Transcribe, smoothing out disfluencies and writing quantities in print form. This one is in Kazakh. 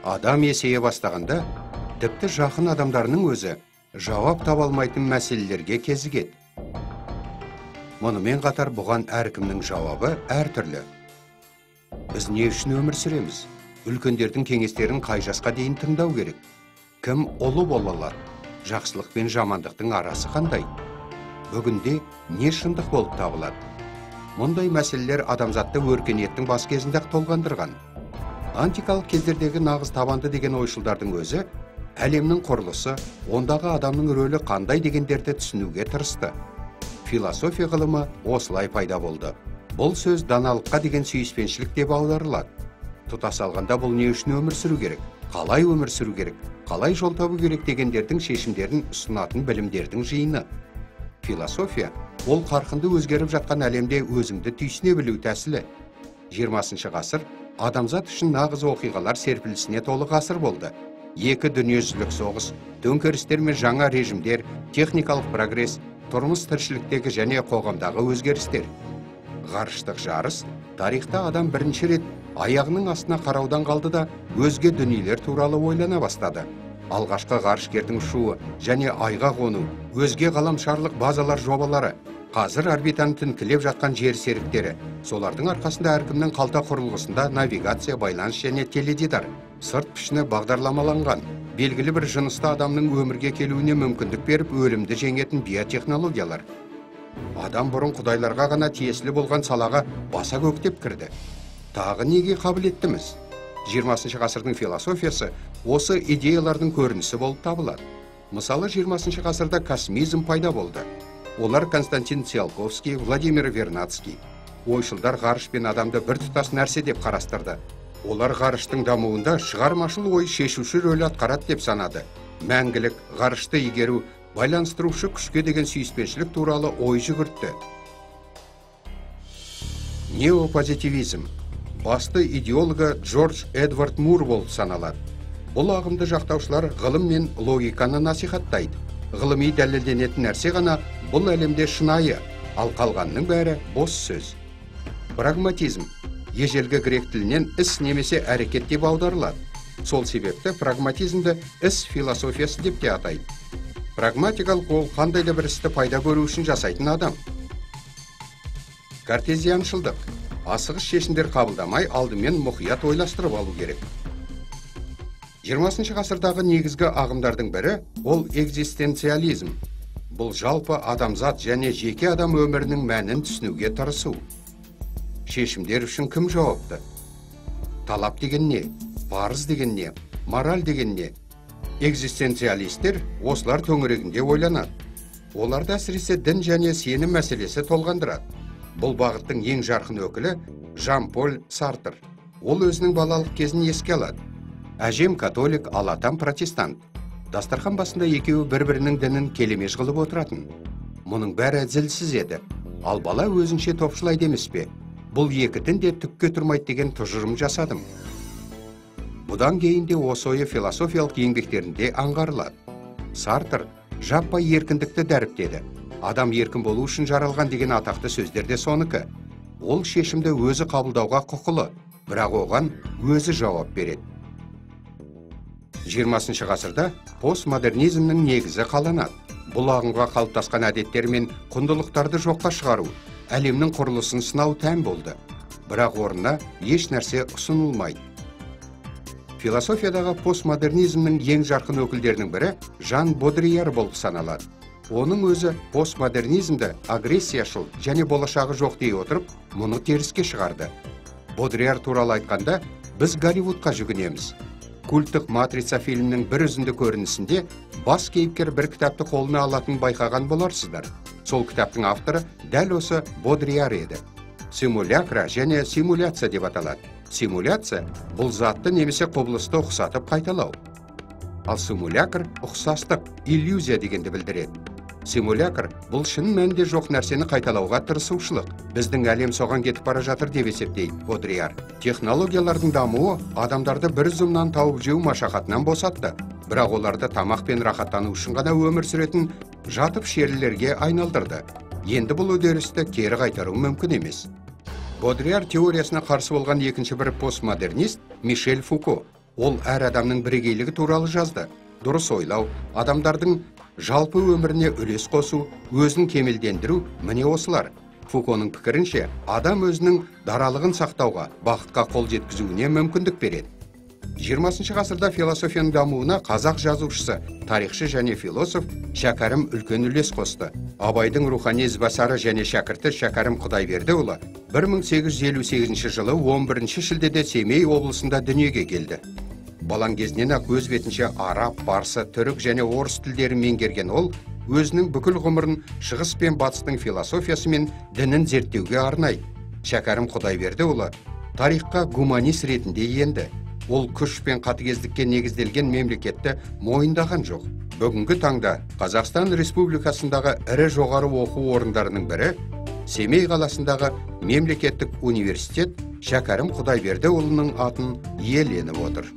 Адам есейе бастағанда, тіпті жақын адамдарының өзі жауап таба алмайтын мәселелерге кезігеді. Мұнымен қатар бұған әркімнің жауабы әртүрлі. Біз не үшін өмір сүреміз? Үлкендердің кеңестерін қай жасқа дейін тыңдау керек? Кім ұлы бола алады? Жақсылық пен жамандықтың арасы қандай? Бүгінде не шындық болып табылады? Мұндай мәселелер адамзатты өркениеттің бас кезінде-ақ толғандырған. Антикалық кездердегі нағыз табанды деген ойшылдардың өзі әлемнің құрылысы, ондағы адамның рөлі қандай дегендерді түсінуге тырысты. Философия ғылымы осылай пайда болды. Бұл сөз даналыққа деген сүйіспеншілік деп аударылады. Тұтас алғанда бұл не үшін өмір сүру керек, қалай өмір сүру керек, қалай жол табу керек дегендердің шешімдерін ұсынатын білімдердің жиыны. Философия ол қарқынды өзгеріп жатқан әлемде өзіңді түйсіне білу тәсілі. 20 ғасыр адамзат үшін нағыз оқиғалар серпілісіне толы ғасыр болды. Екі дүниежүзілік соғыс, төңкерістер мен жаңа режимдер, техникалық прогресс, тұрмыс тіршіліктегі және қоғамдағы өзгерістер. Ғарыштық жарыс тарихта адам бірінші рет аяғының астына қараудан қалды да өзге дүниелер туралы ойлана бастады. Алғашқы ғарышкердің ұшуы және айға қону, өзге ғаламшарлық базалар жобалары, қазір орбитаны тінткілеп жатқан жер серіктері, солардың арқасында әркімнің қалта құрылғысында навигация, байланыс және теледидар, сырт пішіні бағдарламаланған, белгілі бір жынысты адамның өмірге келуіне мүмкіндік беріп, өлімді жеңетін биотехнологиялар. Адам бұрын құдайларға ғана тиесілі болған салаға баса көктеп кірді. Тағы неге қабілеттіміз? 20 ғасырдың философиясы осы идеялардың көрінісі болып табылады. Мысалы, 20 ғасырда космизм пайда болды. Олар Константин Циолковский, Владимир Вернадский. Ойшылдар ғарыш пен адамды біртұтас нәрсе деп қарастырды. Олар ғарыштың дамуында шығармашыл ой шешуші рөл атқарады деп санады. Мәңгілік ғарышты игеру, байланыстырушы күшке деген сүйіспеншілік туралы ой жүгіртті. Неопозитивизм басты идеологы Джордж Эдвард Мур болып саналады. Бұл ағымды жақтаушылар ғылым мен логиканы насихаттайды. Ғылыми дәлелденетін нәрсе ғана бұл әлемде шынайы, ал қалғанның бәрі бос сөз. Прагматизм ежелгі грек тілінен іс немесе әрекет деп аударылады. Сол себепті прагматизмді іс философиясы деп те атайды. Прагматикалық ол қандай да бір істі пайда көру үшін жасайтын адам. Картезианшылдық асығыс шешімдер қабылдамай, алдымен мұқият ойластырып алу керек. 20 ғасырдағы негізгі ағымдардың бірі ол экзистенциализм. Бұл жалпы адамзат және жеке адам өмірінің мәнін түсінуге тырысу. Шешімдер үшін кім жауапты? Талап деген не? Парыз деген не? Мораль деген не? Экзистенциалистер осылар төңірегінде ойланады. Оларды әсіресе дін және сенім мәселесі толғандырады. Бұл бағыттың ең жарқын өкілі Жан-Поль Сартр. Ол өзінің балалық кезін еске алады. Әжем католик, ал атам протестант. Дастархан басында екеуі бір-бірінің дінін келемеж қылып отыратын. Мұның бәрі зілсіз еді. Ал бала өзінше топшылайды емес пе? Бұл екі дін де түкке тұрмайды деген тұжырым жасадым. Бұдан кейін де осы ойы философиялық еңбектерінде аңғарылады. Сартр жаппай еркіндікті дәріптеді. Адам еркін болу үшін жаралған деген атақты сөздер де соныкі. Ол шешімді өзі қабылдауға құқылы, бірақ оған өзі жауап береді. 20 ғасырда постмодернизмнің негізі қаланады. Бұл ағымға қалыптасқан әдеттер мен құндылықтарды жоққа шығару, әлемнің құрылысын сынау тән болды. Бірақ орнына еш нәрсе ұсынылмайды. Философиядағы постмодернизмнің ең жарқын өкілдерінің бірі Жан Бодрияр болып саналады. Оның өзі постмодернизмді агрессияшыл және болашағы жоқ дей отырып, мұны теріске шығарды. Бодрияр туралы айтқанда, біз Голливудқа жүгінеміз. Культтық матрица фильмінің бір үзінді көрінісінде бас кейіпкер бір кітапты қолына алатын байқаған боларсыздар. Сол кітаптың авторы дәл осы Бодрияр еді. Симулякра және симуляция деп аталады. Симуляция бұл затты немесе құбылысты ұқсатып қайталау. Ал симулякр ұқсастық, иллюзия дегенді білдіреді. Симулякр бұл шын мәнінде жоқ нәрсені қайталауға тырысушылық. Біздің әлем соған кетіп бара жатыр деп есептейді Бодрияр. Технологиялардың дамуы адамдарды бір үзімнан тауып жеу машақатынан босатты. Бірақ оларды тамақ пен рахаттану үшін ғана өмір сүретін жатып шерлілерге айналдырды. Енді бұл үдерісті кері қайтару мүмкін емес. Бодрияр теориясына қарсы болған екінші бір постмодернист Мишель Фуко. Ол әр адамның бірегейлігі туралы жазды. Дұрыс ойлау, адамдардың жалпы өміріне үлес қосу, өзін кемелдендіру міне осылар. Фуконың пікірінше, адам өзінің даралығын сақтауға, бақытқа қол жеткізуіне мүмкіндік береді. 20 ғасырда философияның дамуына қазақ жазушысы, тарихшы және философ Шәкәрім үлкен үлес қосты. Абайдың рухани ізбасары және шәкірті Шәкәрім Құдайбердіұлы 1858 жылы 11 шілдеде Семей облысында дүниеге келді. Балан кезінен-ақ өз бетінше араб, парсы, түрік және орыс тілдерін меңгерген ол, өзінің бүкіл ғұмырын шығыс пен батыстың философиясы мен дінін зерттеуге арнайды. Шәкәрім Құдайбердіұлы тарихқа гуманист ретінде енді. Ол күш пен қатыгездікке негізделген мемлекетті мойындаған жоқ. Бүгінгі таңда Қазақстан Республикасындағы ірі жоғары оқу орындарының бірі Семей қаласындағы мемлекеттік университет Шәкәрім Құдайбердіұлының атын иеленіп отыр.